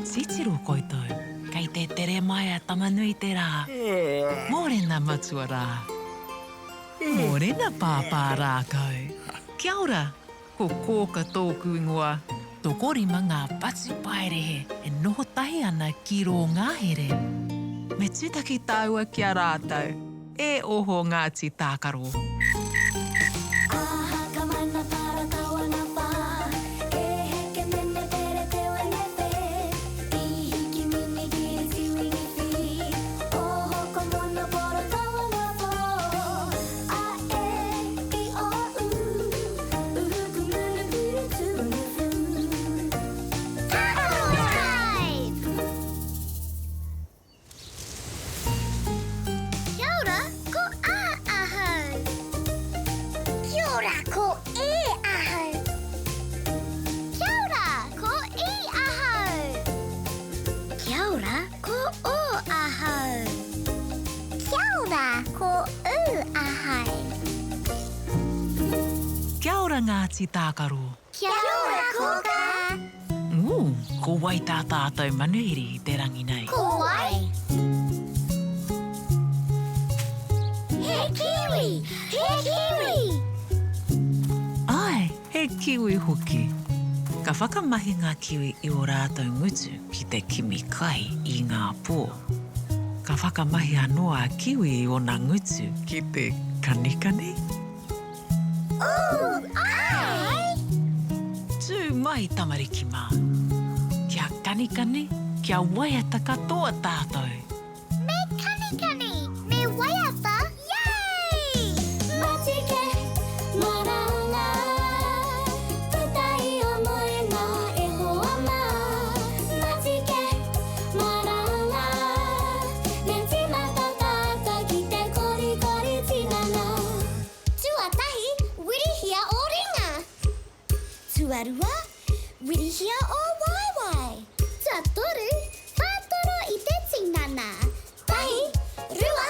Titiro koutou, kei te tere mai a Tama-nui-te-rā. Mōrena matua rā. Mōrena pāpā rākau. Kia ora, ko Kōka tōku ingoa. Tokorima ngā patupaiarehe e noho tahi ana ki rō ngahere. Me tūtaki tāua ki a rātou. E oho Ngāti Tākaro. Kia ora, ko A ahau. Kia ora, ko E ahau. Kia ora, ko I ahau. Kia ora, ko O ahau. Kia ora, ko U ahau. Kia ora Ngāti Tākaro. Kia ora Kōkā. Ū, ko wai tā tātou manuhiri i te rangi nei? Ko wai? He kiwi! He kiwi! Āe, he kiwi hoki. Ka whakamahi ngā kiwi i ō rātou ngutu ki te kimi kai i ngā pō. Ka whakamahi anō a Kiwi i ōna ngutu ki te kanikani. Ooh, āe! Tū mai tamariki mā. Kia kanikani, kia waiata katoa tātou. Me kanikani, me waiata, yay! Matike, maranga, puta i o moenga e hoa mā. Matike, maranga, me tīmata tātou ki te korikori tinana. Tuatahi, wirihia ō ringa. Tuarua, wirihia ō waewae. Tuatoru, whātoro i te tinana. Tahi, rua,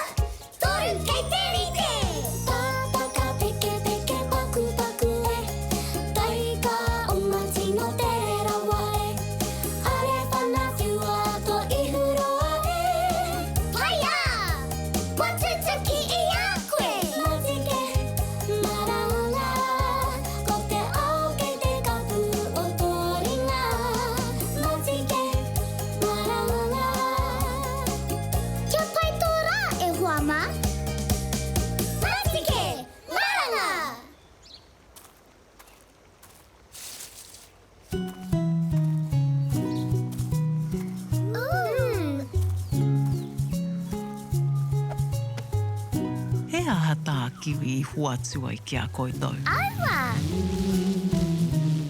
toru, kei te rite! Tātaka pekepeke pakupaku e, Taika oma tino tere rawa e, Are whana whiua to ihu roa e. Paia! Kua tutuki i a koe! Matike, maranga, ko te ao kei te kapu o tō ringa. Matike, maranga. Kia pai tō rā, e hoa mā! Matike, maranga! He aha tā Kiwi i hoatu ai ki a koutou? Aua!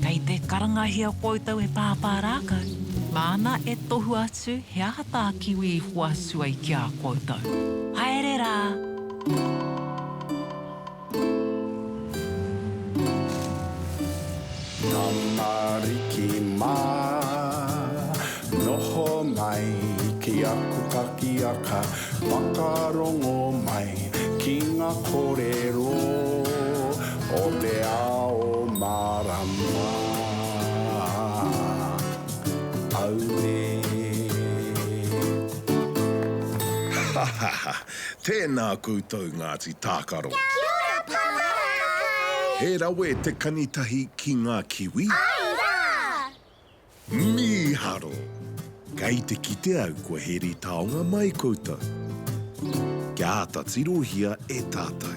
Kei te karangahia koutou e Pāpā Rākau, māna e tohu atu he aha tā Kiwi i hoatu ai ki a koutou. Haere rā! Tamariki mā, noho mai ki aku pakiaka, whakarongo mai ki ngā kōrero o te ao mārama. Auē. Ha ha ha! Tēnā koutou Ngāti Tākaro. Kia ora Papa Rākai! He rawe te kanitahi ki ngā kiwi? Āe rā! Mīharo! Kei te kite au kua heri taonga mai koutou. Kia āta tirohia e tātou.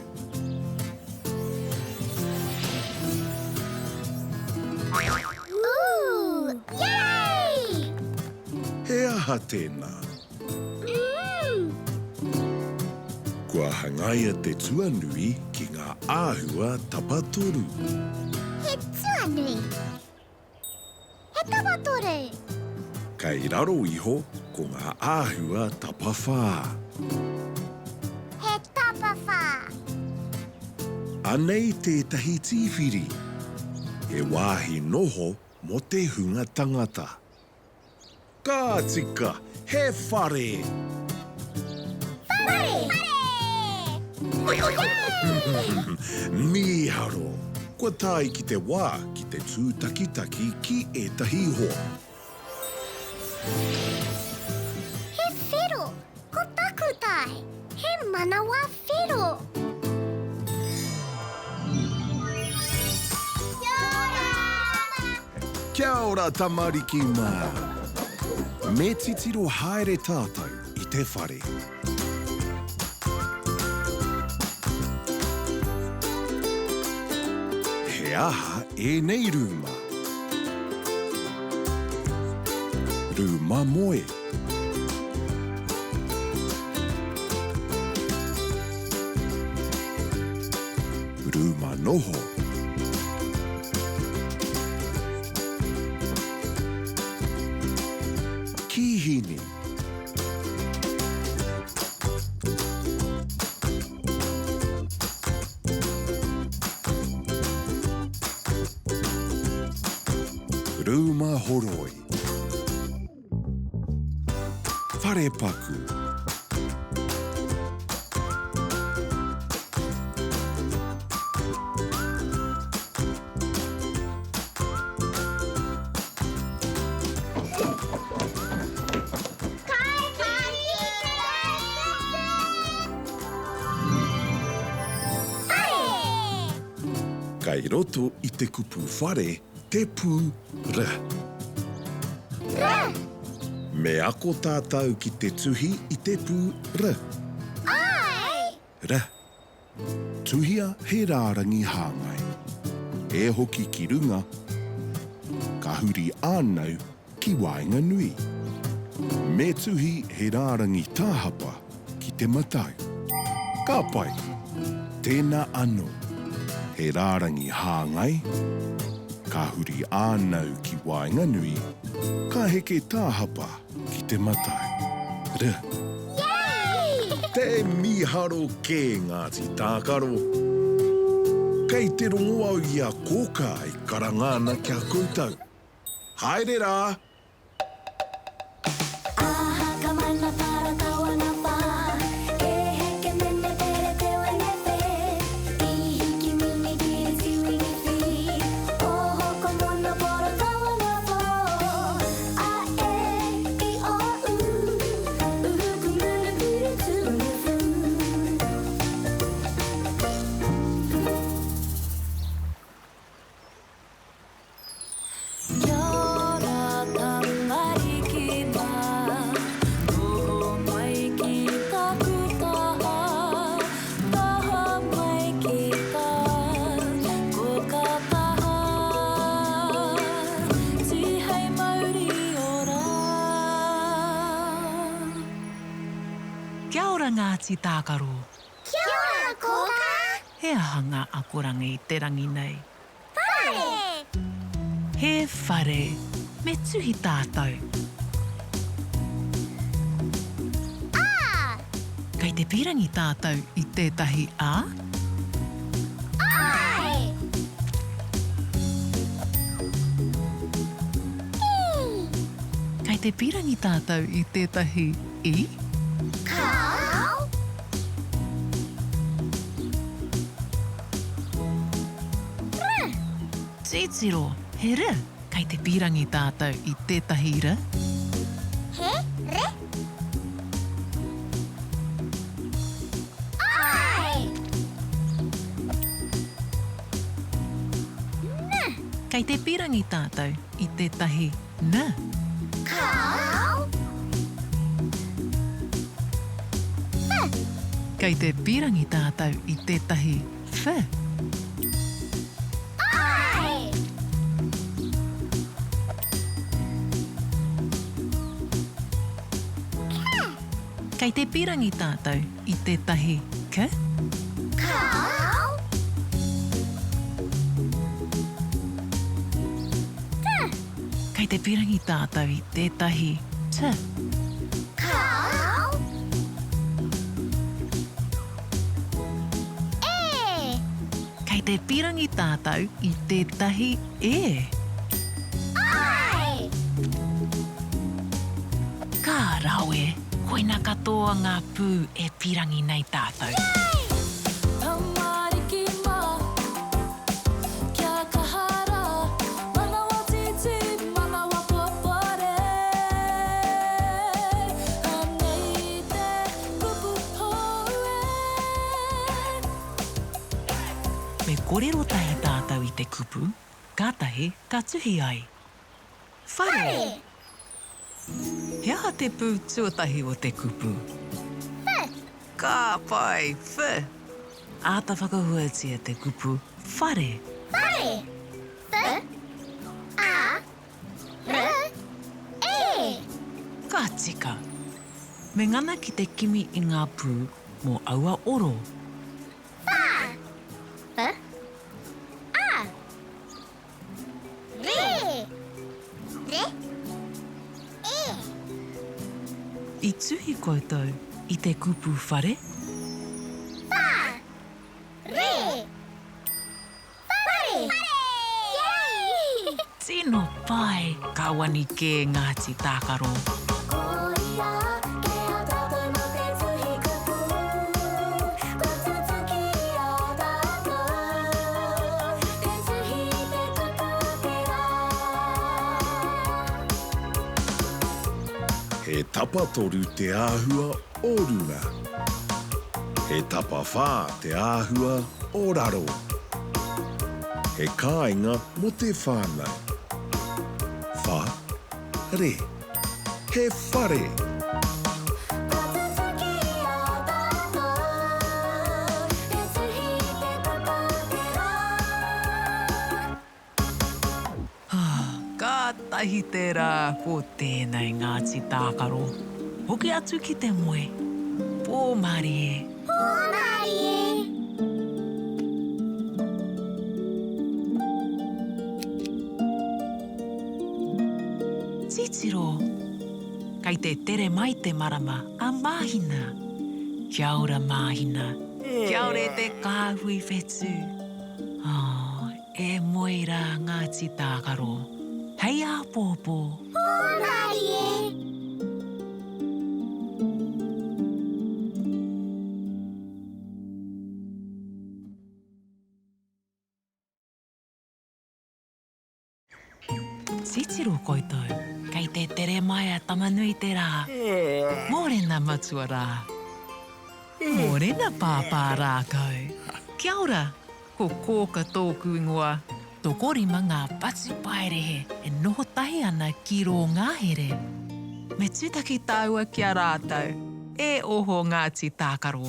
Ooh! Yay! He aha tēnā? Kua hangaia te tuanui ki ngā āhua tapatoru. He tuanui. He tapatoru. Kei raro iho ko ngā āhua tapawhā. He tapawhā. Anei tētahi tīwhiri. He wāhi noho mō te hunga tangata. Ka tika, he whare! Whare! Whare! Mīharo! Kua tae ki te wā ki te tūtakitaki ki ētahi hoa. He whero, ko taku tae, he manawa whero. Kia ora! Kia ora tamariki mā! Me titiro haere tātou i te whare. He aha ēnei rūma? Rūma moe. Rūma noho. Kīhini. Rūma horoi. Wharepaku. Kei roto i te kupu whare te pū r. R. Me ako tātou ki te tuhi i te pū r. Āe! R. Tuhia he rārangi hāngai. E hoki ki runga, ka huri ānau ki waenganui. Me tuhi he rārangi tāhapa ki te matau. Ka pai! Tēnā anō, he rārangi hāngai, ka huri ānau ki waenganui, ka heke tāhapa ki te matau. R. Te mīharo kē Ngāti Tākaro. Kei te rongo au i a Kōkā e karanga ana ki a koutou. Haere rā! Kia ora tamariki mā, noho mai ki taku taha, taha mai ki tā koka taha, tihei mauri ora. Kia ora Ngāti Tākaro. Kia ora Kōkā! He aha ngā akoranga i te rangi nei? Whare! He whare. Me tuhi tātou. A! Kei te pīrangi tātou i tētahi A? Āe! I! Kei te pīrangi tātou i tētahi I? Kāo! R! Titiro, he R! Kei te pīrangi tātou i tētahi R? He re. Āe! N! Kei te pīrangi tātou i tētahi N? Kāo! F! Kei te pīrangi tātou i tētahi F? Āe! K! Kei te pīrangi tātou i tētahi K? Kāo! T! Kei te pīrangi tātou i tētahi T? Kāo! E! Kei te pīrangi tātou i tētahi E? Āe! Ka rawe! Koina katoa ngā pū e pīrangi nei tātou. Tamariki mā, kia kaha rā, manawa tītī, manawa popore. kōrero tahi tātou i te kupu, kātahi ka tuhi ai. Whare! He aha te pū tuatahi o te kupu? Wh! Ka pai! Wh! Āta whakahuatia te kupu whare. Whare! Wh! A! R! E! Ka tika! Me ngana ki te kimi i ngā pū mō aua oro. Wha! Wh! A! Re! Re! E! I tuhi koutou i te kupu whare? Wha! Re! Whare! Yay! Tino pai! Ka wani kē Ngāti Tākaro. Koia ke a tātou mō te tuhi kupu, kua tutuki i a tātou te tuhi i te kupu o te rā. He tapatoru te āhua o runga. He tapawhā te āhua o raro. He kāinga mō te whānau. Wha, re. He whare. Kua tutuki i a tātou te tuhi i te kupu o te rā. Kātahi te rā ko tēnei Ngāti Tākaro. Hoki atu ki te moe. Pō mārie. Pō mārie. Titiro! Kei te tere mai te marama a Māhina. Kia ora Māhina. Kia ora e te kāhui whetū. Oh, e moe rā Ngāti Tākaro. Hei āpōpō. Pō mārie! Titiro koutou, kei te tere mai a Tama-nui-te-rā. Mōrena matua rā. Mōrena pāpā rākau. Kia ora, ko Kōka tōku ingoa. Tokorima ngā patupaiarehe e noho tahi ana ki rō ngahere. Me tūtaki tāua ki a rātou. E oho Ngāti Tākaro.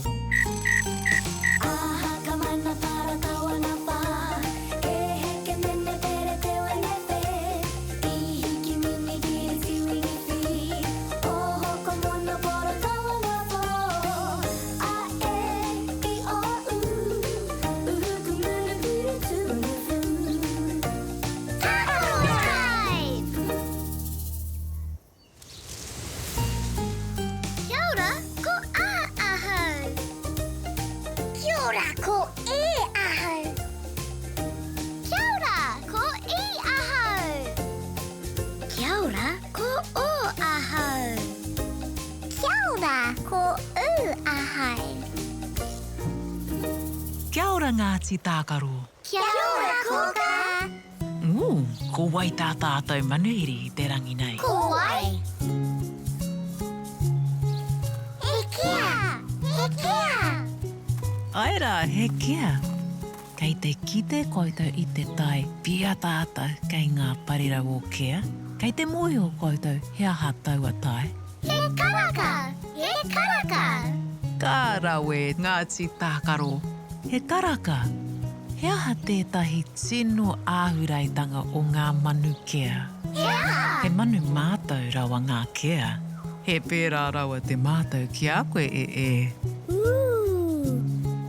Kia ora, ko A ahau. Kia ora, ko E ahau. Kia ora, ko I ahau. Kia ora, ko O ahau. Kia ora, ko U ahau. Kia ora Ngāti Tākaro. Kia ora Kōkā. Ooh, ko wai tā tātou manuhiri i te rangi nei? Ko wai? He kea! He kea! Ae rā, he kea. Kei te kite koutou i te tae pīataata kei ngā parirau o Kea? Kei te mōhio koutou he aha taua tae? He karaka! He karaka! Ka rawe, Ngāti Tākaro! He karaka! He aha tētahi tino āhureitanga o ngā manu kea? He aha? He manu mātau rawa ngā kea. He pērā rawa te mātau ki a koe e e. Ooh!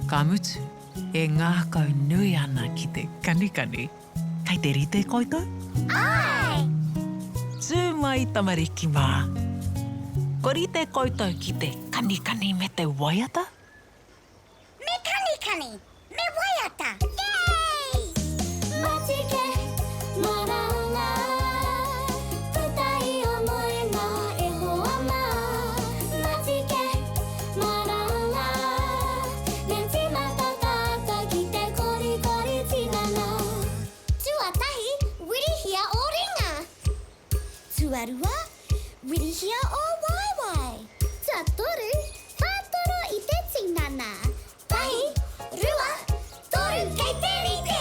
Ka mutu, e ngākau nui ana ki te kanikani. Kei te rite koutou? Āe! Tū mai tamariki mā! Kua rite koutou ki te kanikani me te waiata? Me kanikani! Me waiata! Yay! Matike, maranga, puta i o moenga e hoa mā. Matike, maranga, me tīmata tātou ki te korikori tinana. Tuatahi, wirihia ō ringa. Tuarua, wirihia ō waewae. Tuatoru, whātoro i te tinana. Tahi, rua, toru, kei te rite!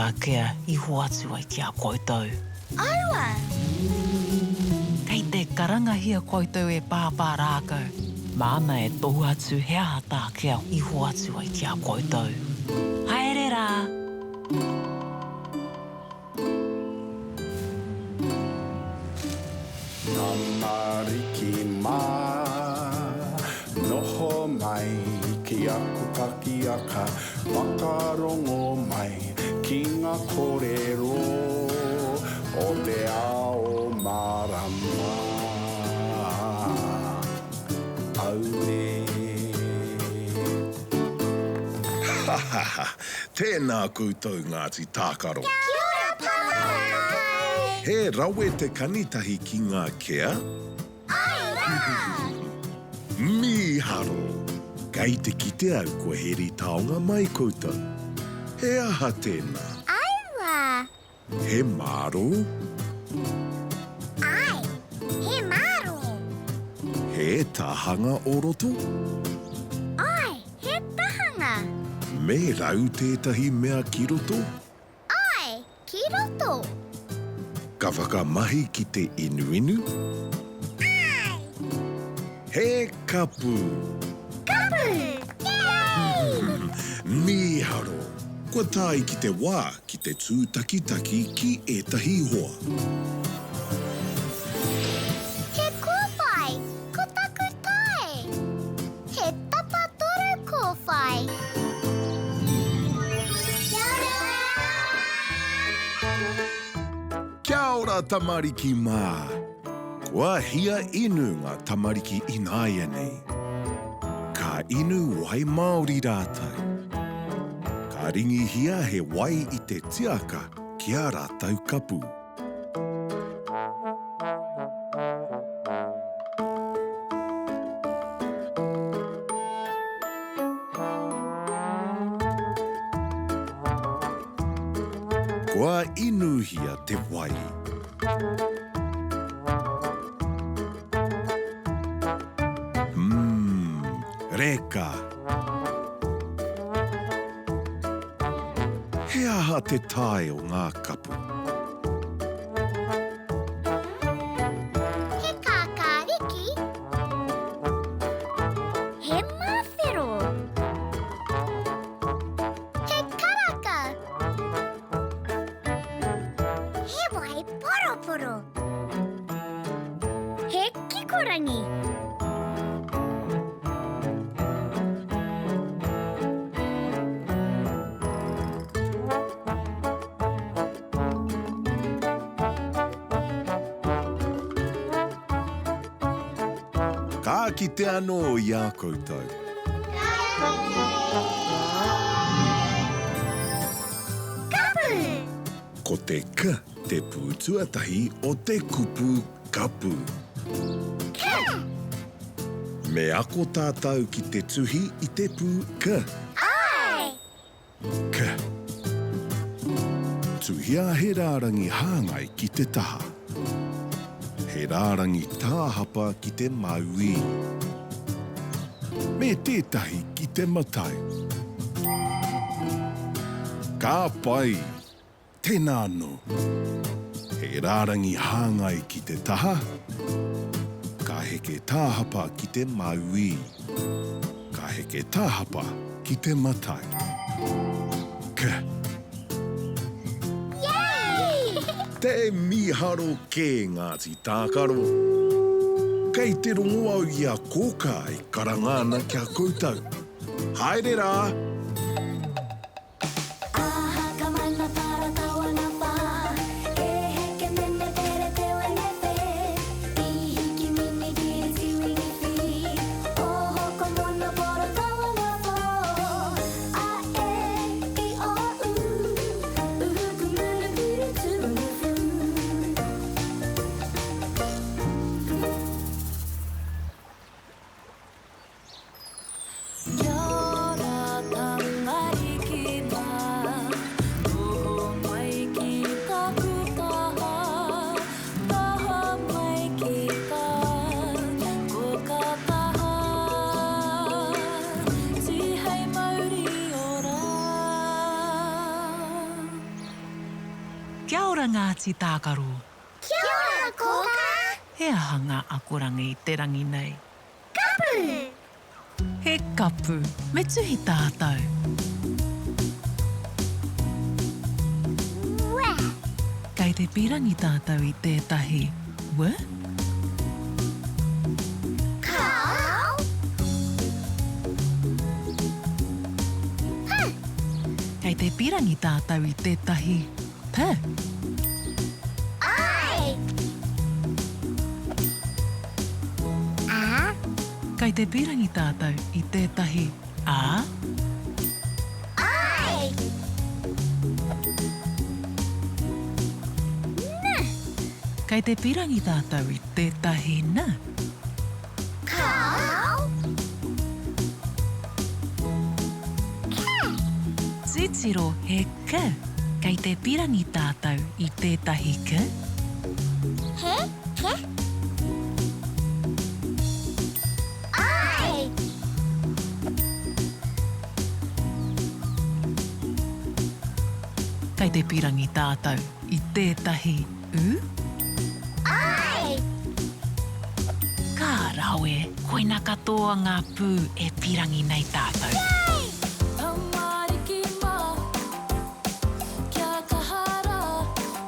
tā Kea i hoatu ai ki a koutou. Aua! Kei te karangahia koutou e Pāpā Rākau. Māna e tohu atu he aha tā Kea i hoatu ai ki a koutou. Haere rā! Tamariki mā, noho mai ki aku pakiaka, whakarongo mai ki ngā kōrero o te ao mārama. Auē. Ha ha ha! Tēnā koutou Ngāti Tākaro. Kia ora Pāpā! He rawe te kanitahi ki ngā kea? Āe rā! Mīharo! Kei te kite au kua heri taonga mai koutou. He aha tēnā? Aua! He mārō? Āe, he mārō. He tahanga o roto? Āe, he tahanga. Me rau tētahi mea ki roto? Āe, ki roto. Ka whakamahi ki te inuinu? Āe! He kapu! Kapu! Yay! Mīharo! Kua tae ki te wā ki te tūtakitaki ki ētahi hoa. He kōwhai, ko taku tae. He tapatoru kōwhai. Kia ora! Kia ora tamariki mā! Kua hia inu ngā tamariki ināianei. Ka inu wai māori rātou. Ka ringihia he wai i te tiaka ki ā rātou kapu. Kua inuhia te wai. Umm, reka! He aha te tae o ngā kapu? He kākāriki. He māwhero. He karaka. He wai poroporo. He kikorangi. Ka kite anō i a koutou. Ka kite! Kapu! Ko te K te pū tuatahi o te kupu kapu. K! Me ako tātou ki te tuhi i te pū K. Āe! K. Tuhia he rārangi hāngai ki te taha. He rārangi tāhapa ki te mauī. Me tētahi ki te matau. Ka pai! Tēnā anō. He rārangi hāngai ki te taha, ka heke tāhapa ki te mauī. Ka heke tāhapa ki te matau. K. Yay! Te mīharo kē Ngāti Tākaro. Kei te rongo au i a Kōkā e karanga ana ki a koutou. Haere rā! Kia ora. ora Ngāti Tākaro! Kia ora Kōkā! He aha ngā akoranga i te rangi nei? Kapu! He kapu. Me tuhi tātou. W. Kei te pīrangi tātou i tētahi w? Kāo. P. Kei te pīrangi tātou i tētahi p? I. A. Kei te pīrangi tātou i tētahi A? I. N. Kei te pīrangi tātou i tētahi N? Kāo. K. Titiro he K. Kei te pīrangi tātou i tētahi K? He K. I. Kei te pīrangi tātou i tētahi U? I. Ka rawe, koina katoa ngā pū e pīrangi nei tātou. Yay! Tamariki mā, kia kaha rā,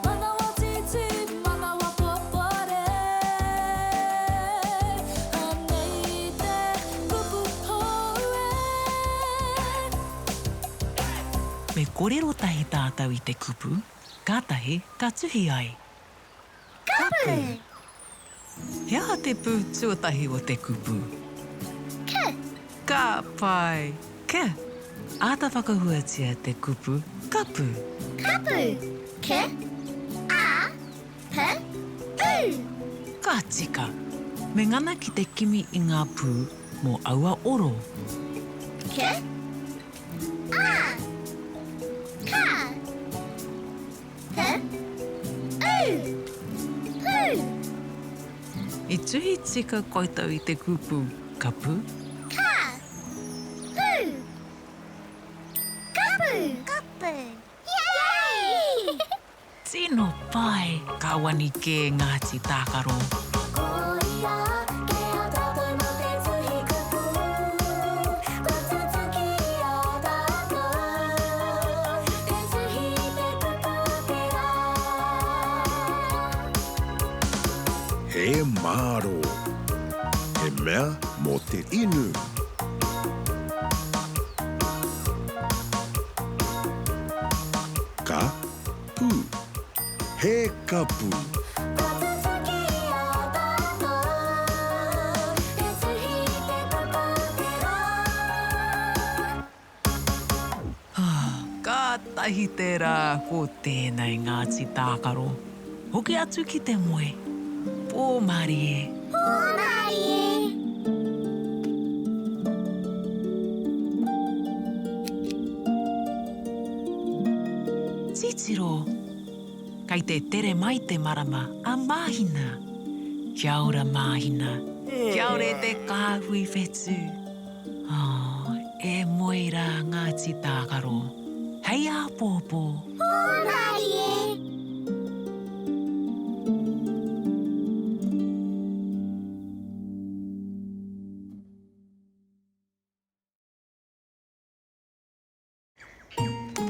manawa tītī, manawa popore. Anei te kupu hou e. Me kōrero tahi tātou i te kupu, kātahi ka tuhi ai. Kapu! He aha te pū tuatahi o te kupu? K. Ka pai! K. Āta whakahuatia te kupu kapu. Kapu. K, A, P, U. Ka tika. Me ngana ki te kimi i ngā pū mō aua oro. K, A, K. P, U, Pū. I tuhi tika koutou i te kupu kapu? Ka, pu. Kapu. Kapu. Yay! Tino pai! Ka wani kē Ngāti Tākaro. Koia kē a tātou mō te tuhi kupu, kua tutuki i a tātou te tuhi i te kupu o te rā. He mārō. He mea mō te inu. Ka pū. He kapu. Kua tutuki i a tātou te tuhi i te kupu o te rā. Kātahi te rā ko tēnei Ngāti Tākaro. Hoki atu ki te moe. Pō mārie. Pō mārie. Titiro! Kei te tere mai te marama a Māhina. Kia ora Māhina. Kia ora e te kāhui whetū. Oh, e moe rā Ngāti Tākaro. Hei āpōpō. Pō mārie!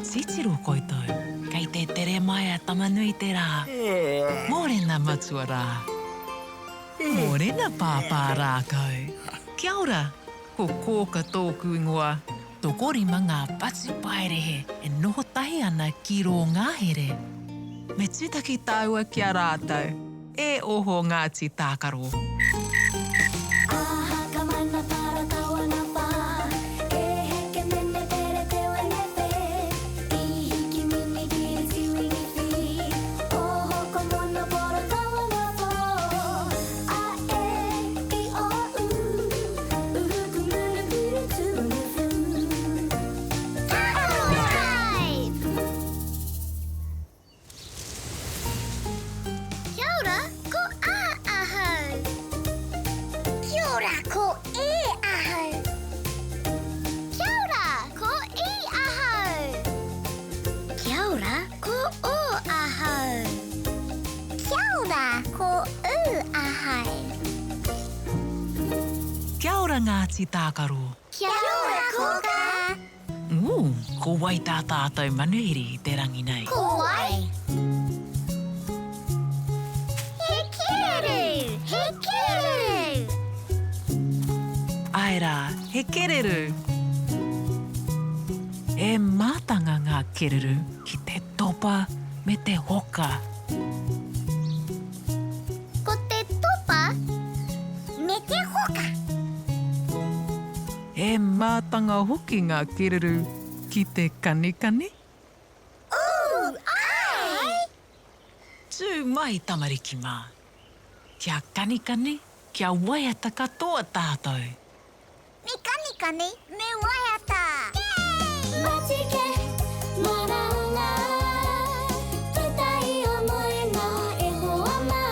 Titiro koutou, kei te tere mai a Tama-nui-te-rā. Mōrena matua rā. Mōrena pāpā rākau. Kia ora, ko Kōka tōku ingoa. Tokorima ngā patupaiarehe e noho tahi ana ki rō ngahere. Me tūtaki tāua ki a rātou. E oho Ngāti Tākaro. Aha ka mana para kawana pa Ke heke mene pere te wene pe I hiki mini kiri tiwini fi Oho ko mono poro kawana po A e i o u Uhu ku muru kuru tu unu fu Tākaro Drive! Kia ora, ko A ahau. Kia ora, ko E ahau. Kia ora, ko I ahau. Kia ora, ko O ahau. ora Ngāti Tākaro! Kia ora Kōkā! Ū, ko wai tā tātou manuhiri i te rangi nei? Ko wai? He kererū! He kererū! Āe rā, he kererū! E mātanga ngā kererū ki te topa me te hoka. Ko te topa me te hoka. He mātanga hoki ngā kererū ki te kanikani. Ooh, āe! Tū mai tamariki mā. Kia kanikani, kia waiata katoa tātou. Me kanikani, me waiata! Yay! Matike, maranga, puta i o moenga e hoa mā.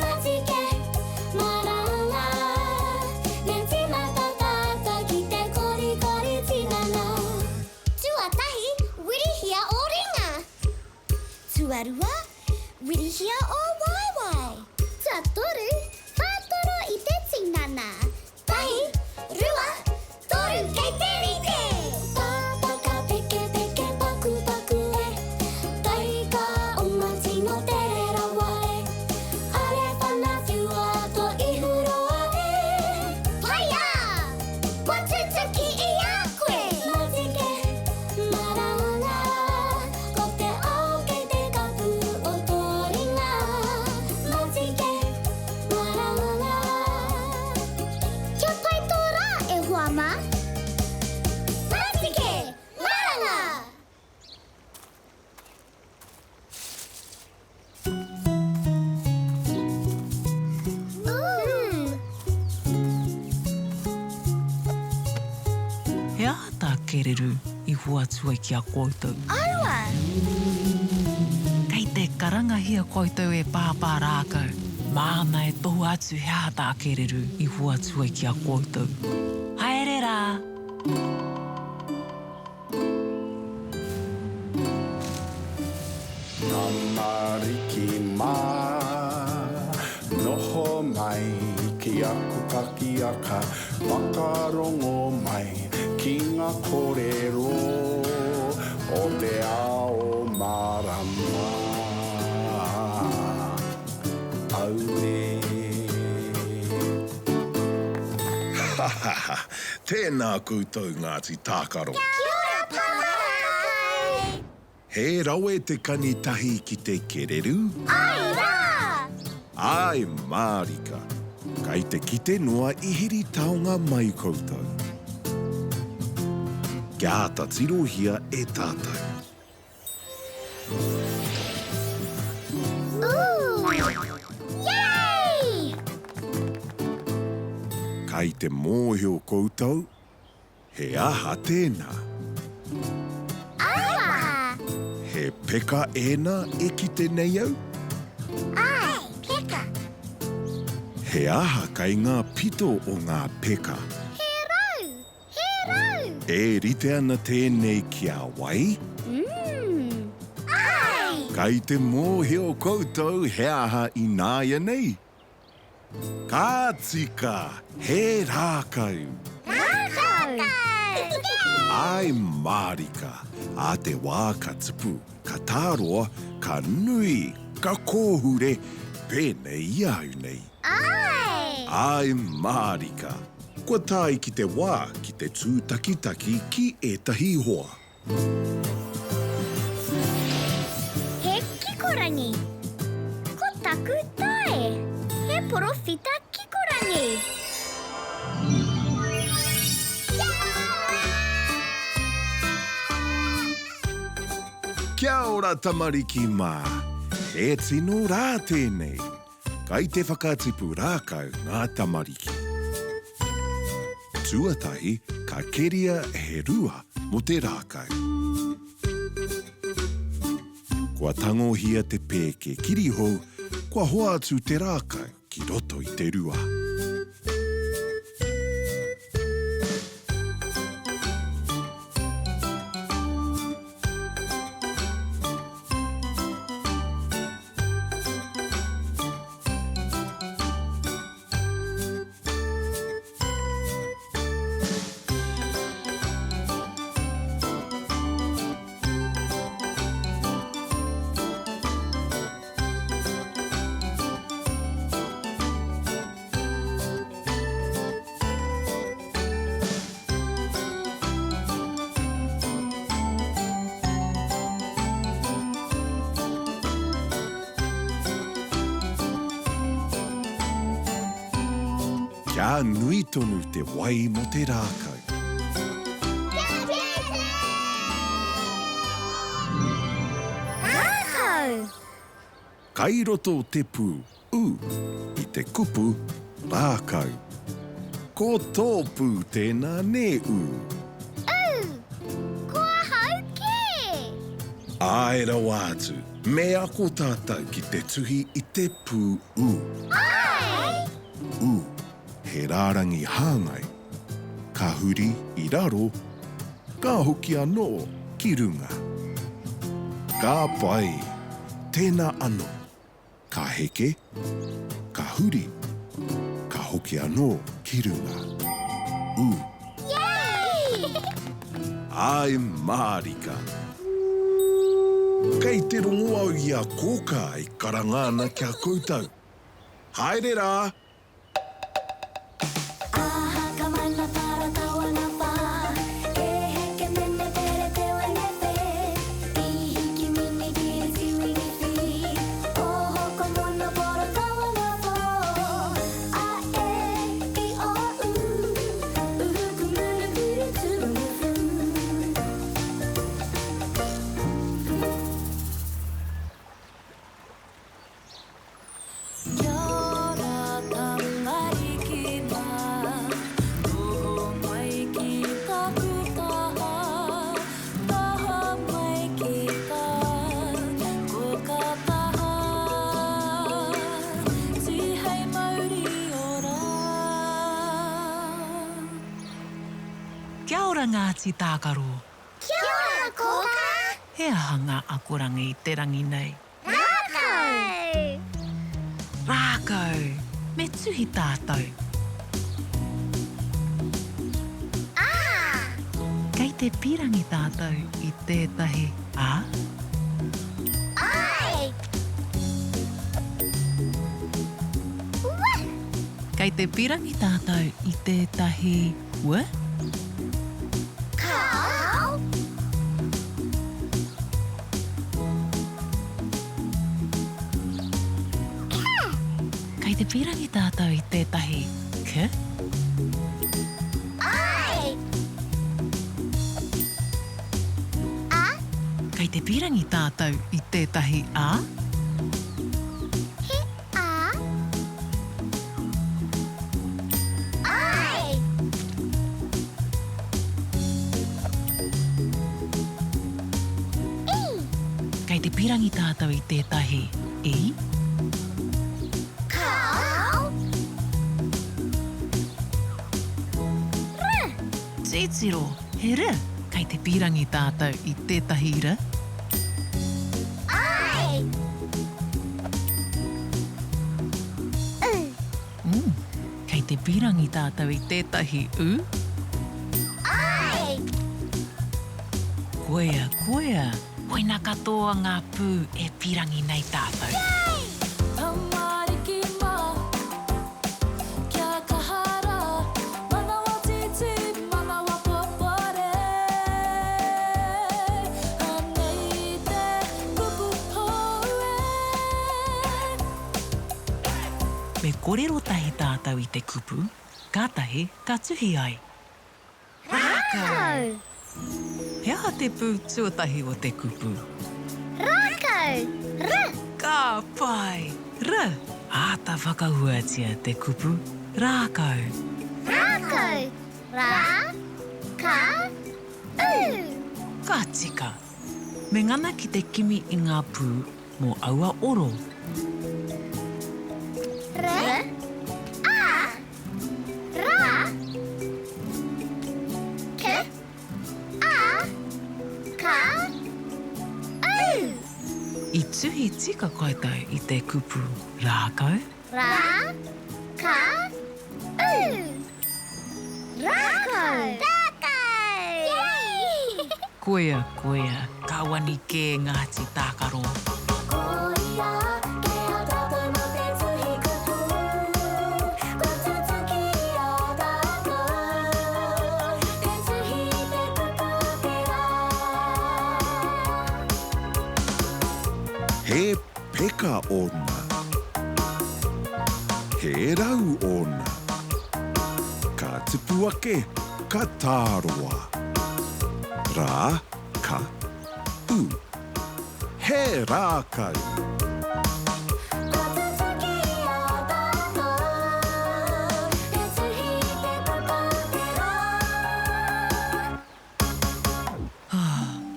Matike, maranga, me tīmata tātou ki te korikori tinana. Tuatahi, wirihia ō ringa. Tuarua, wirihia ō waewae. Tuatoru, whātoro i te tinana. Tahi, rua, toru, kei te rite! Pāpaka peke peke paku paku e Taika oma tino tere rawa e Are whana whiua to ihu roa e Whaia! Kua tutuki i a koe! Matike, maranga, ko te ao kei te kapu o tō ringa Matike, maranga. Kia pai tō rā, e hoa mā! Matike, maranga! He aha tā Kereru i hoatu ai ki a koutou? Aua! Kei te karangahia koutou e Pāpā Rākau, māna e tohua atu he aha tā Kereru i hoatu ai ki a koutou. Haere rā! Tamariki mā, noho mai ki aku pakiaka, whakarongo mai ki ngā kōrero o te ao mārama. Auē. Ha ha ha! Tēnā koutou Ngāti Tākaro. Kia ora Pāpā! He rawe te kani tahi ki te kereru? Āe rā! Āe mārika. Kai te kite noa i heri taonga mai koutou. Kia āta tirohia e tātou. Ooh! Yay! Kai te mōhio koutou, he aha tēnā? Aua! He peka ēnā e kite nei au? Āe, peka. He aha kai ngā pito o ngā peka? He rau! He rau! E rite ana tēnei ki a wai? Umm. Āe! Kai te mōhio koutou he aha ināianei? Ka tika! He rākau! Rākau! Āe mārika! Ā te wā ka tupu, ka tāroa, ka nui, ka kōhure, pēnei i a au nei. Āe! Āe mārika! Kua tae ki te wā ki te tūtakitaki ki ētahi hoa. He kikorangi. Ko taku tae. He porowhita kikorangi. Kia ora tamariki mā! He tino rā tēnei. Kai te whakatipu rākau ngā tamariki. Tuatahi ka keria he rua mo te rākau. Kua tangohia te pēke kirihou, kua hoatu te rākau ki roto i te rua. Kia nui tonu te wai mo te rākau. Kia kite! Rākau! Kai roto te pū u i te kupu rākau. Ko tō pū tēnā nē ū? Ū! Ko ahau kē! Āe rawa atu, me ako tātou ki te tuhi i te pū u. Āe! U, he rārangi hāngai. Ka huri i raro, ka hoki anō ki runga. Ka pai! Tēnā anō. Ka heke, ka huri, ka hoki anō ki runga. U. Yay! Āe mārika! Kei te rongo au i a Kōkā e karanga ana ki a koutou. Haere rā! Kia ora tamariki mā, noho mai ki taku taha, taha mai ki tā koka taha, tihei mauri ora. Kia ora Ngāti Tākaro. Kia ora Kōkā. He aha ngā akoranga i te rangi nei? Rākau! Rākau! Me tuhi tātou. Ā! Kei te pīrangi tātou i tētahi ā? Āe! Ua! Kei te pīrangi tātou i tētahi ua? Kāo! Ka! Kei te pīrangi tātou i tētahi k? Āe! A? Kei te pīrangi tātou i tētahi a? He a? Āe! I. Kei te pīrangi tātou i tētahi i? Kāo. R. Titiro, he r. Kei te pīrangi tātou i tētahi r? Āe. U. Mm. Kei te pīrangi tātou i tētahi u? Āe! Koia, koia! Koina katoa ngā pū e pīrangi nei tātou. Yay! Tamariki mā, kia kaha rā, manawa tītī, manawa popore. Anei te kupu hou e. Me korero tahi tātou i te kupu, kātahi ka tuhi ai. Rākau! He aha te pū tuatahi o te kupu? Rākau! R! Ka pai! R! Āta whakahuatia te kupu rākau. Rākau! Rā! Ka! U! Ka tika! Me ngana ki te kimi i ngā pū mō aua oro. R, A, Ra, K, A, K, U. I tuhi tika koutou i te kupu rākau? Rā, ka, u. Rākau! Rākau! Yay! Koia, koia, ka wani kē Ngāti Tākaro. Koia kē a tātou mō te tuhi kupu, kua tutuki i a tātou, te tuhi i te kupu o te rā. He peka ōna. He rau ōna. tupu ake, ka tāroa. Rā, ka, u. He rākau! Kua tutuki i a tātou Te tuhi i te puta o te rā.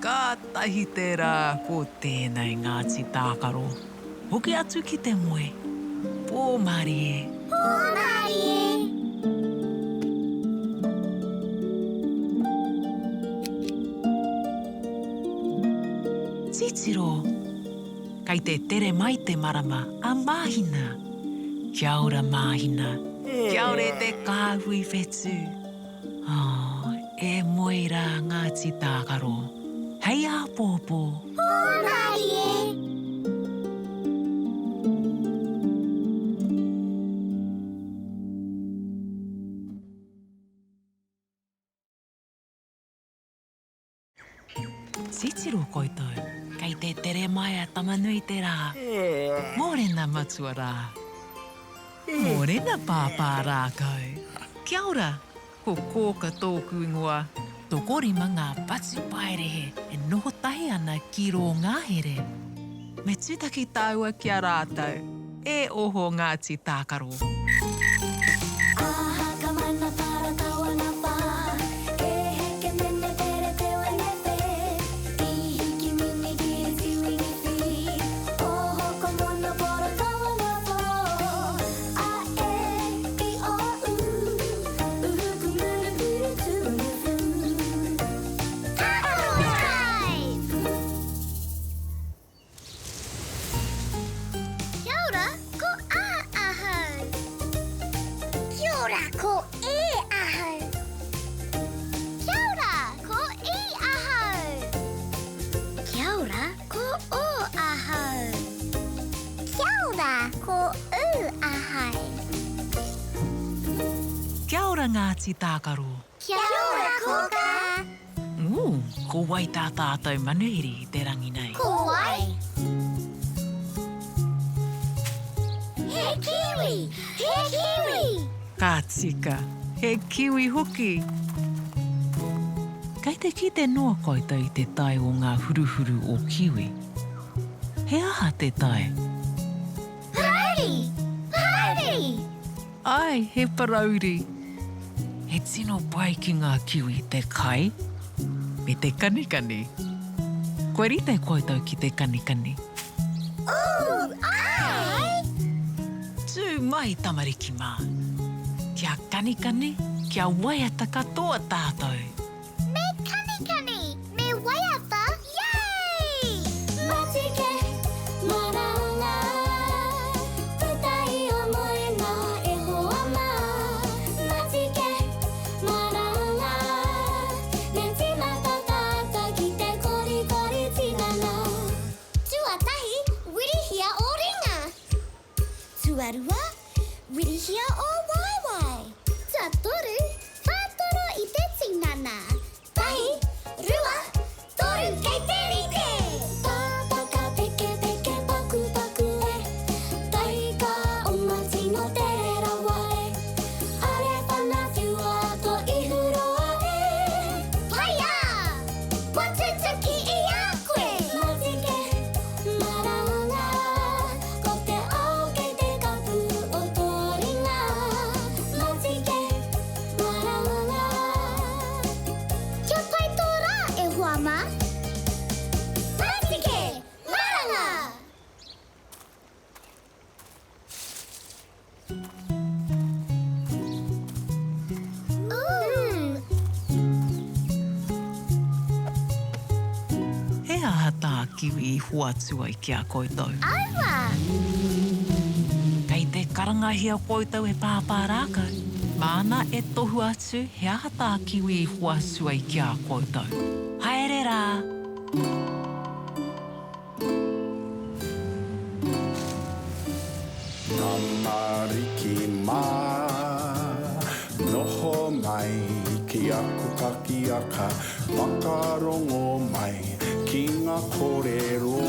Kātahi te rā ko tēnei Ngāti Tākaro. Hoki atu ki te moe. Pō mārie. Pō mārie. Titiro! Kei te tere mai te marama a Māhina. Kia ora Māhina. Kia ora e te kāhui whetū. Oh, e moe rā Ngāti Tākaro. Hei āpōpō. Pō mārie. Titiro koutou, kei te tere mai a Tama-nui-te-rā. Mōrena matua rā. Mōrena pāpā rākau. Kia ora, ko Kōka tōku ingoa. Tokorima ngā patupaiarehe e noho tahi ana ki rō ngahere. Me tūtaki tāua ki a rātou. E oho Ngāti Tākaro. Aha ka mana para kawana wha E heke mene pere te wene whe I hiki mini kiri tiwini whi Oho ko mono poro kawana who A e i o u Uhu ku muru puru tu unu fu Tākaro Time! Kia ora, ko A ahau. Kia ora, ko E ahau. Kia ora, ko I ahau. Kia ora, ko O ahau. Kia ora, ko U ahau. Kia ora Ngāti Tākaro. Kia ora Kōkā. Ū, ko wai tā tātou manuhiri i te rangi nei? Ko wai? He kiwi! He kiwi! Ka tika, he kiwi hoki! Kei te kite noa koutou i te tae o ngā huruhuru o Kiwi. He aha te tae? Parauri! Parauri! Āe, he parauri. He tino pai ki ngā kiwi te kai me te kanikani. Kua rite koutou ki te kanikani? Ooh, āe! Tū mai tamariki mā. Kia kanikani, kia waiata katoa tātou. Me kanikani, me waiata, yay! Matike, maranga, puta i o moenga e hoa ma. Matike, maranga, me timata tata ki te korikori tinana. Tuatahi, wirihia o ringa. Tuarua, wirihia o waewae. Tuatoru, whātoro i te tinana. Tahi, rua, toru, kei te rite! Pāpaka peke peke paku paku e Taika oma tino tere rawa e Are whana whiua to ihu roa e Paia! Kua tutuki i a koe! Matike, Maranga, ko te ao kei te kapu o tō ringa. Matike, maranga. Kia pai tō rā, e hoa mā. Matike, maranga! He aha tā Kiwi i hoatu ai ki a koutou? Aua! Kei te karangahia koutou e Pāpā Rākau. Māna e tohu atu he aha tā Kiwi i hoatu ai ki a koutou. Haere rā! Tamariki mā, noho mai ki aku kakiaka, whakarongo mai ki ngā kōrero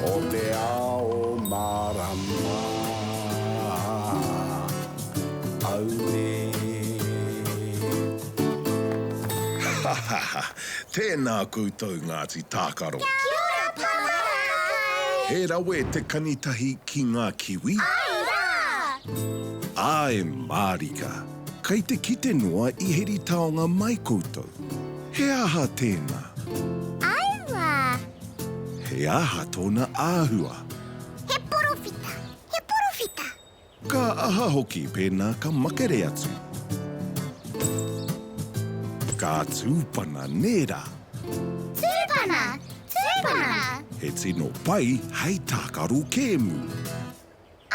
o te ao mārama. Auē. Ha-ha-ha! Tēnā koutou Ngāti Tākaro! Kia ora, Papa Rākai! He rawe te kanitahi ki ngā kiwi? Āe rā! Āe mārika! Kei te kite noa i heri taonga mai koutou. He aha tēnā? Aua! He aha tōna āhua? He porowhita! He porowhita! Ka aha hoki pēnā ka makere atu? Ka tūpana nē rā? Tūpana! Tūpana! He tino pai hei tākaro kēmu.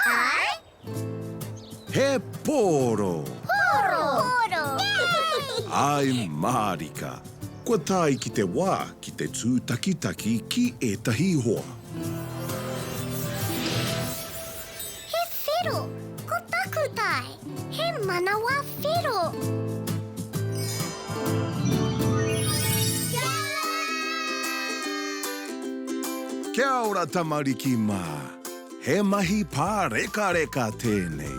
Āe! He pōro! Pōro! Pōro! Āe mārika! Kua tae ki te wā ki te tūtakitaki ki ētahi hoa. He whero, ko taku tae, he manawa whero. Kia ora tamariki mā! He mahi pārekareka tēnei.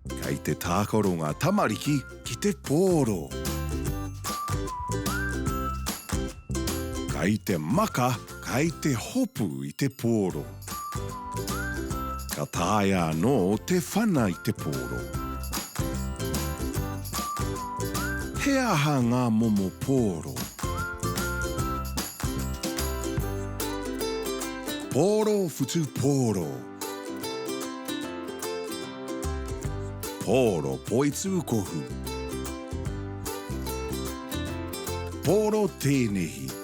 Kei te tākaro ngā tamariki ki te pōro. Kei te maka, kei te hopu i te pōro. Ka taea anō te whana i te pōro. He aha ngā momo pōro? Pōro whutupōro. Pōro poitūkohu. Pōro tēnehi. Pōro!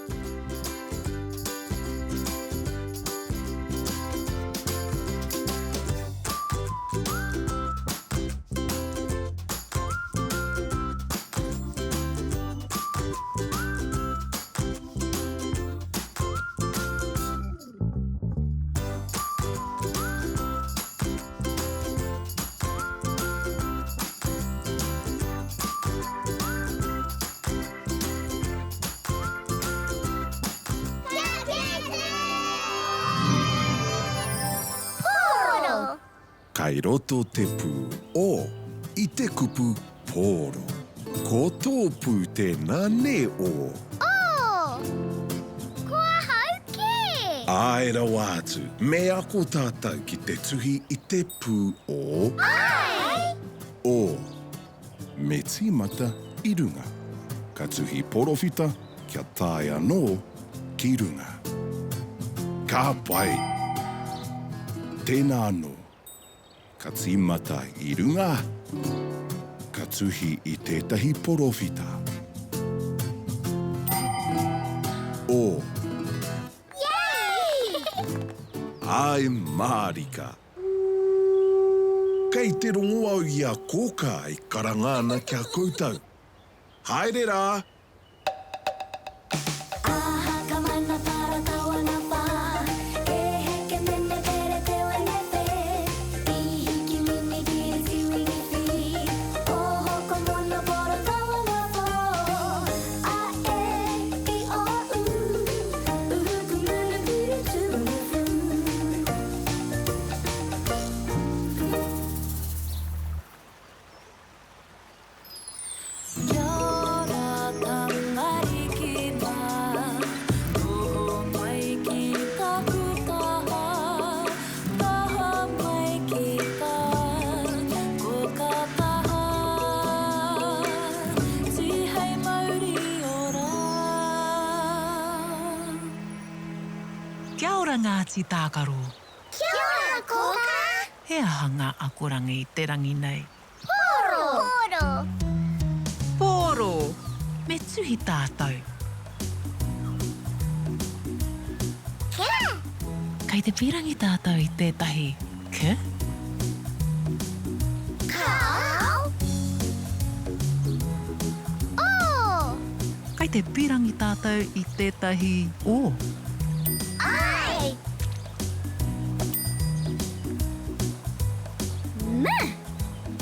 Kai roto te pū o i te kupu pōro. Ko tō pū tēnā nē o? O! Ko ahau kē! Āe rawa atu, me ako tātou ki te tuhi i te pū o. Āe! O. Me tīmata i runga. Ka tuhi porowhita kia tae anō ki runga. Ka pai! Tēnā anō. Ka tīmata i runga, ka tuhi i tētahi porowhita. O. Yay! Āe mārika! Kei te rongo au i a Kōkā e karanga ana ki a koutou. Haere rā! Kia ora tamariki mā, noho mai ki taku taha, taha mai ki tā, ko ka taha, tihei mauri ora. Kia ora Ngāti Tākaro. Kia ora Kōkā. He aha ngā akoranga i te rangi nei? Pōro! Pōro! Pōro! Me tuhi tātou. Kia! Kei te pīrangi tātou i tētahi k? Kāo! O! Kei te pīrangi tātou i tētahi o? Ai! M.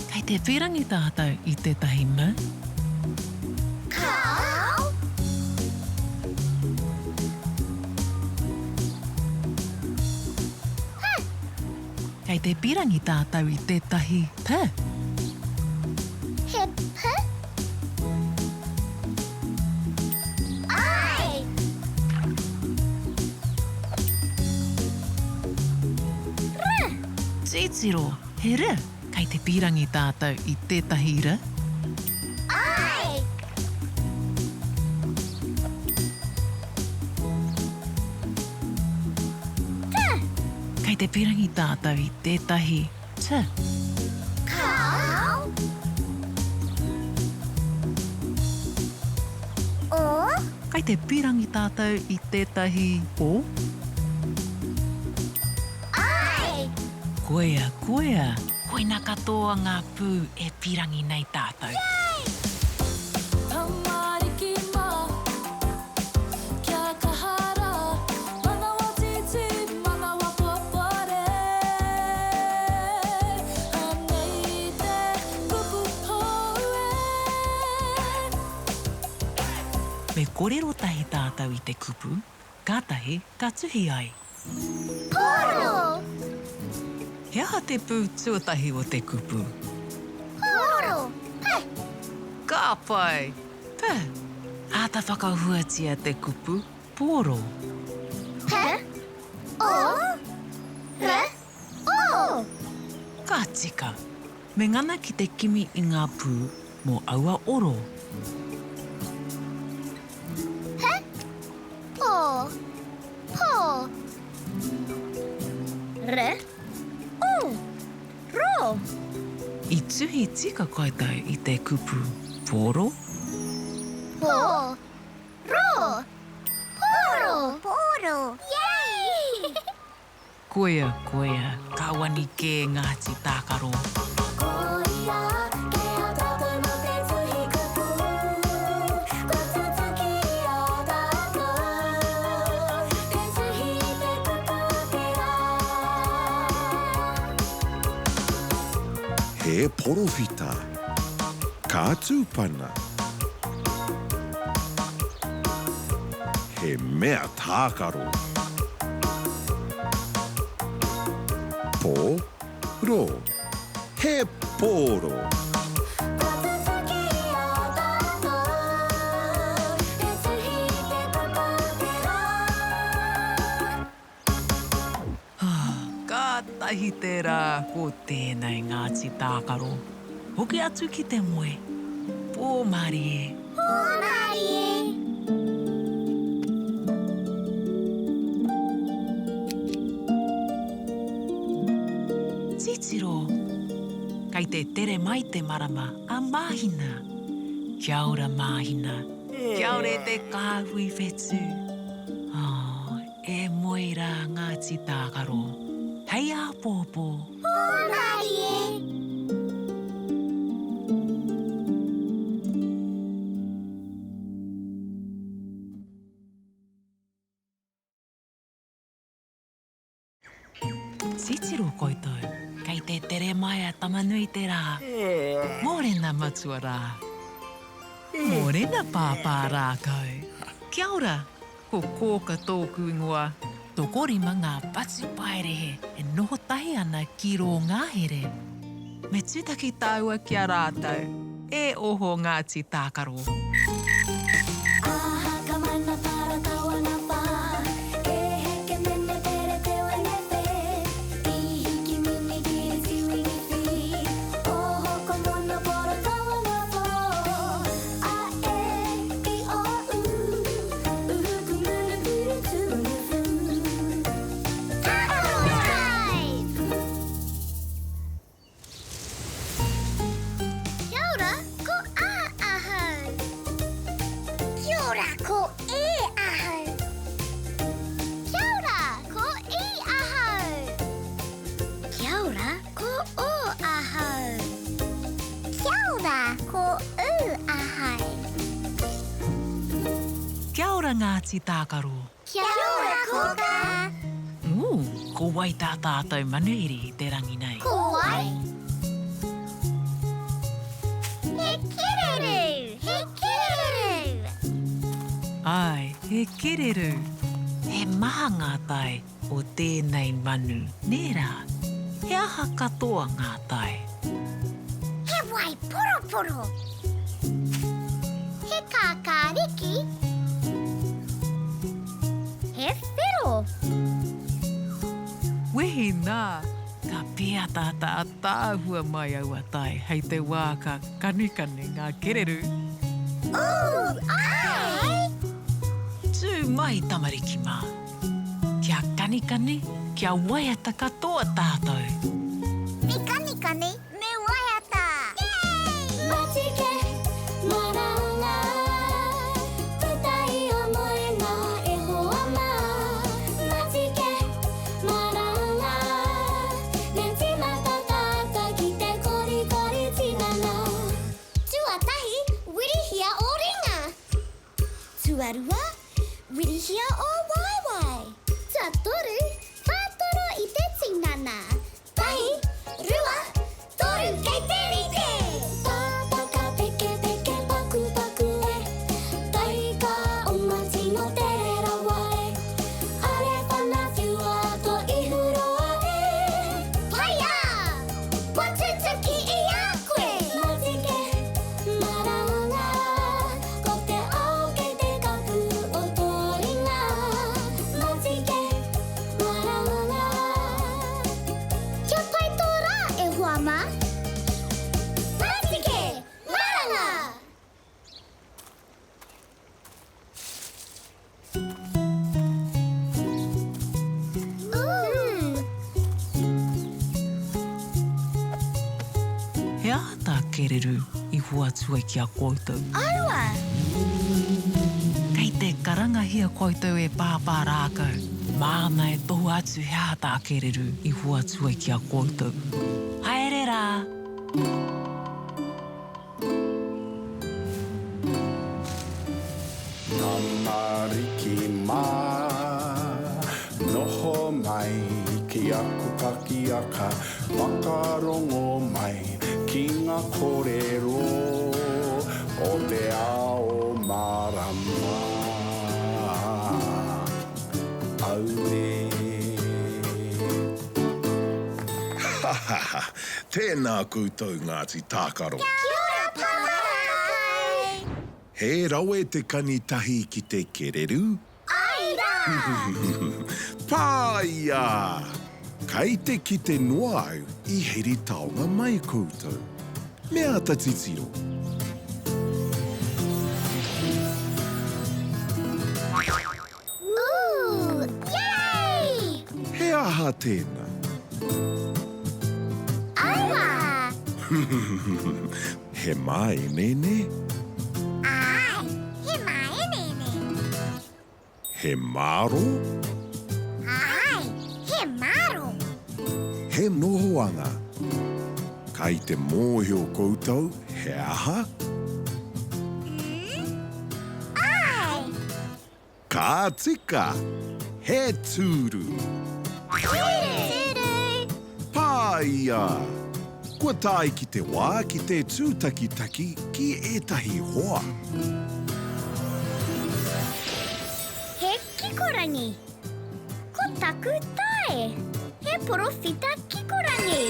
Kei te pīrangi tātou i tētahi m. Kāo. H. Kei te pīrangi tātou i tētahi p. He p. Titiro, he r, kei te pīrangi tātou i tētahi r? Āe! T! Kei te pīrangi tātou i tētahi t? Kāo! O! Kei te pīrangi tātou i tētahi o? Āe! Koia, koia! Koina katoa ngā pū e pīrangi nei tātou. Yay! Tamariki mā, kia kaha rā, manawa tītī, manawa papare. Anei te kupu hou e. Me kōrero tahi tātou i te kupu, kātahi ka tuhi ai. Pōro! He aha te pū tuatahi o te kupu? Pōro! P! Ka pai! P! Āta whakahuatia te kupu pōro. P, O, R, O! Ka tika! Me ngana ki te kimi i ngā pū mō aua oro. P, O, Po, R, O, Ro. I tuhi tika koutou i te kupu pōro? Po, ro, pōro. Pōro. Yay! Koia, koia, ka wani kē Ngāti Tākaro. Koia kē a tātou mō te tuhi kupu, kua tutuki i a tātou te tuhi i te kupu o te rā. He porowhita. Ka tūpana. He mea tākaro. Pō, rō. He pōro. Kua tutuki i a tātou te tuhi i te kupu o te rā. Kātahi tērā ko tēnei Ngāti Tākaro. Hoki atu ki te moe. Pō mārie. Pō mārie. Titiro! Kei te tere mai te marama a Māhina. Kia ora Māhina. Kia ora e te kāhui whetū. Oh, E moe rā Ngāti Tākaro. Hei āpōpō. Hūmarie! Titiro koutou, kei te tere mai a Tama-nui-te-rā. Mōrena matua rā. Mōrena pāpā rākau. Kia ora, Ko Kōka tōku ingoa. Tokorima ngā patupaiarehe e noho tahi ana ki rō ngahere. Me tūtaki tāua ki a rātou. E oho Ngāti Tākaro. Aha ka mana para kawana wha Ke heke mene pere te wene whe I hiki mini kiri tiwini whiri Oho ko mono poro kawana who A e i o u Kia ora, ko A ahau. Kia ora, ko E ahau. Kia ora, ko I ahau. Kia ora, ko O ahau. Kia ora, ko U ahau. Kia ora Ngāti Tākaro. Kia ora Kōkā. Ooh, ko wai tā tātou manuhiri i te rangi nei? Ko wai? He kererū! He kererū! Āe, he kererū. He maha ngā tae o tēnei manu, nē rā? He aha katoa ngā tae? He wai poroporo. He kākāriki. He whero. Wehi nā, ka pīataata ataahua mai aua tae hei te wā ka kanikani ngā kererū. Ooh, āe! Tū mai tamariki mā. Kia kanikani, kia waiata katoa tātou. Me kanikani, me waiata! Yay! Matike, maranga, puta i o moenga e hoa mā. Matike, maranga, me tīmata tātou ki te korikori tinana. Tuatahi, wirihia ō ringa. Tuarua, wirihia ō waewae. Tuatoru, whātoro i te tinana. Tahi, rua, toru, kei te rite! Pāpaka pekepeke pakupaku e, Taika oma tino tere rawa e, Are whana whiua to ihu roa e. Haia! Kua tutuki i a koe! Matike, maranga, ko te ao kei te kapu o tō ringa. Matike, maranga. Kia pai tō rā, e hoa mā! Matike, maranga! He aha tā Kereru i hoatu ai ki a koutou? Aua! Kei te karangahia koutou e Pāpā Rākau. Māna e tohua atu he aha tā Kereru i hoatu ai ki a koutou. Haere rā! Tamariki mā, noho mai ki aku pakiaka, whakarongo mai ki ngā kōrero o te ao mārama. Auē. Ha ha ha! Tēnā koutou Ngāti Tākaro. Kia ora Pāpā Rākai! He rawe te kani tahi ki te kereru? Āe rā! Pāia! Kei te kite noa au i heri taonga mai koutou. Me āta titiro. Ooh! Yay! He aha tēnā? Aua! He māeneene? Āe, he māeneene. He māro? Āe, he māro. He nohoanga? Kai te mōhio koutou he aha? Mm? Āe! Ka tika! He tūru! Tūru! Pāia! Kua tae ki te wā ki te tūtakitaki ki ētahi hoa. He kikorangi. Ko taku tae. He porowhita kikorangi.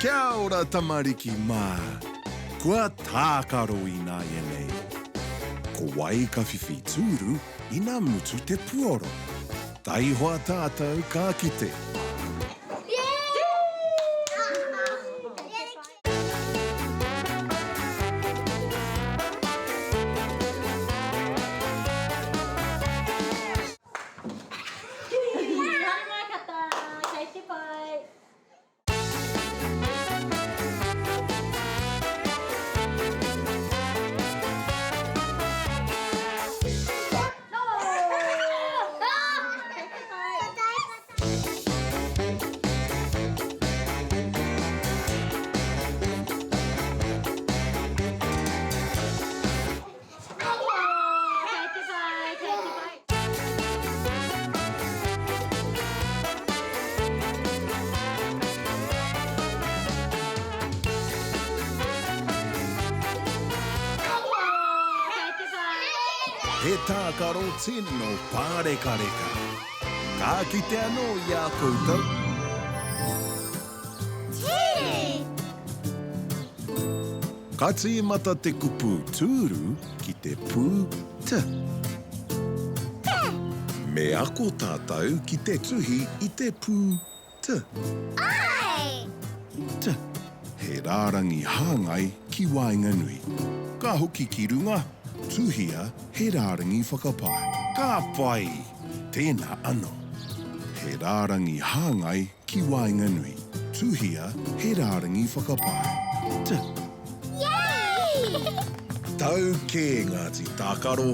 Kia ora tamariki mā! Kua tākaro ināianei. Ko wai ka whiwhi tūru ina mutu te puoro? Taihoa tātou ka kite! Haere mai kata, kei te pai. He tākaro tino pārekareka. Ka kite anō i a koutou. Tūru! Ka tīmata te kupu tūru ki te pū t. Me ako tātou ki te tuhi i te pū T. Āe! T. He rārangi hāngai ki waenganui. Ka hoki ki runga, tuhia he rārangi whakapae. Ka pai! Tēnā anō. He rārangi hāngai ki waenganui. Tuhia he rārangi whakapae. T. Yay! Tau kē Ngāti Tākaro.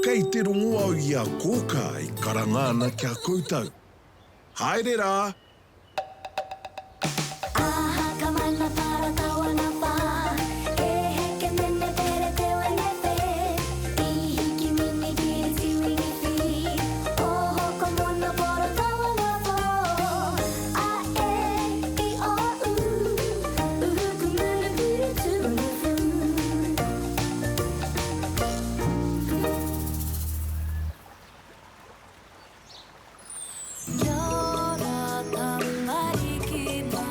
Kei te rongo au i a Kōkā e karanga ana ki a koutou. Haere rā! Aha ka mana para tawana wha E heke mene pere te wene whe I hiki mini kiri tiwini whi Oho ko mono poro tawana who A e i o u Uhu ku munu puru tu unu fu. Kia ora tamariki mā,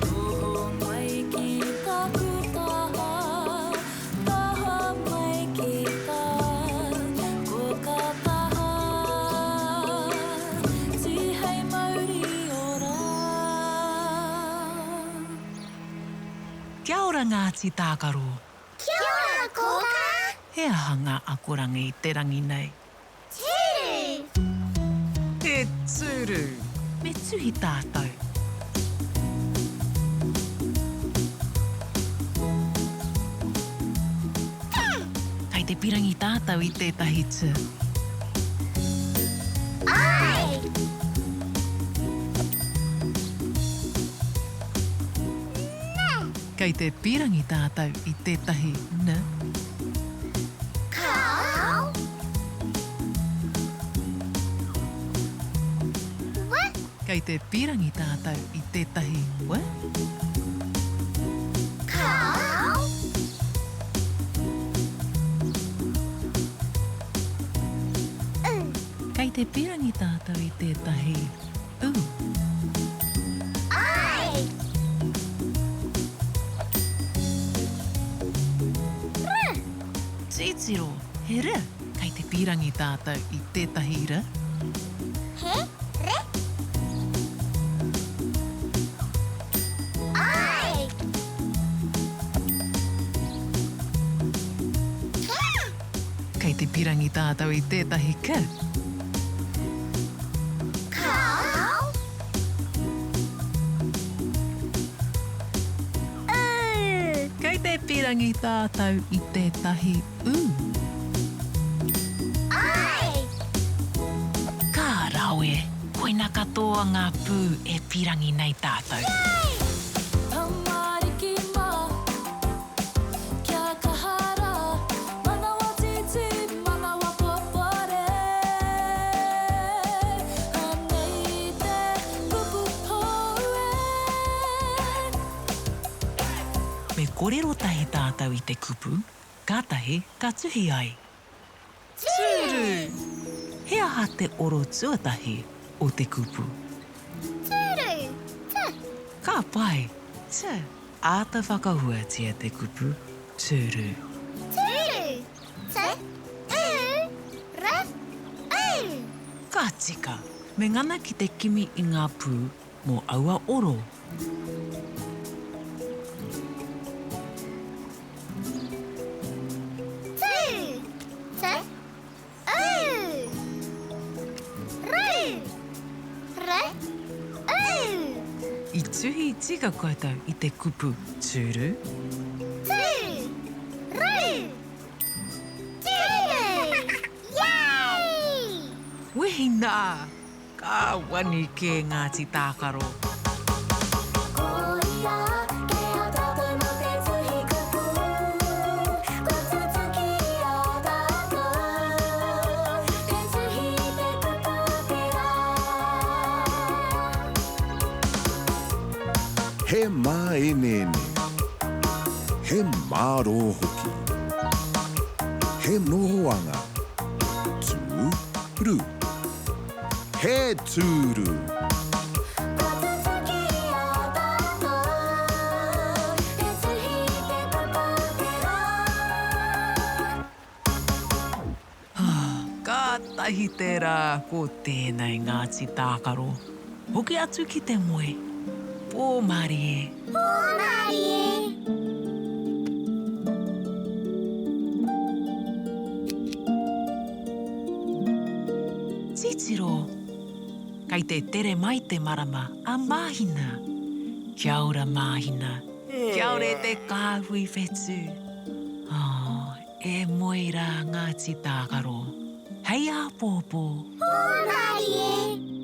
noho mai ki taku taha, taha mai ki tā, ko ka taha, tihei mauri ora. Kia ora Ngāti Tākaro. Kia ora Kōkā! He aha ngā akoranga i te rangi nei? Tūru! He tūru! Me tuhi tātou. Kei te pirangi tātou i tētahi t. Āe! Nē! Kei te pirangi tātou i tētahi n. Kāo! W! Kei te pīrangi tātou i tētahi w. Kāo! U! Kei te pīrangi tātou i tētahi u. Āe! R! Titiro, he r. Kei te pīrangi tātou i tētahi r. He re. Āe! Ka! Kei te pīrangi tātou i tētahi k. Kāo! Ū! Kei te pīrangi tātou i tētahi ū. Āe! Ka rawe! Koina katoa ngā pū e pīrangi nei tātou. Yay! Tamariki mā, kia kaha rā, manawa tītī, manawa popore. Anei te kupu hou e. Me kōrero tahi tātou i te kupu, kātahi ka tuhi ai. Tūru! He aha te oro tuatahi o te kupu? Tūru! T. Ka pai! T. Āta whakahuatia te kupu tūru. Tūru! T, U, R, U. Ka tika! Me ngana ki te kimi i ngā pū mō aua oro. Tū, T, U, R, R, U. I tuhi tika koutou i te kupu tūru? Tū, ru, tūru! Yay! Wehi nā! Ka wani kē Ngāti Tākaro. Ko ia kē a tātou mō te tuhi kupu, kua tutuki i a tātou te tuhi i te kupu o te rā. He māeneene. He mārō hoki. He nohoanga. Tū, ru. He tūru. Kua tutuki i a tātou te tuhi i te kupu o te rā. Ka Kātahi te rā ko tēnei Ngāti Tākaro. Hoki atu ki te moe. Pō mārie. Pō mārie. Titiro! Kei te tere mai te marama a Māhina. Kia ora Māhina. Kia ora e te kāhui whetū. Oh, e moe rā Ngāti Tākaro. Hei āpōpō. Pō mārie.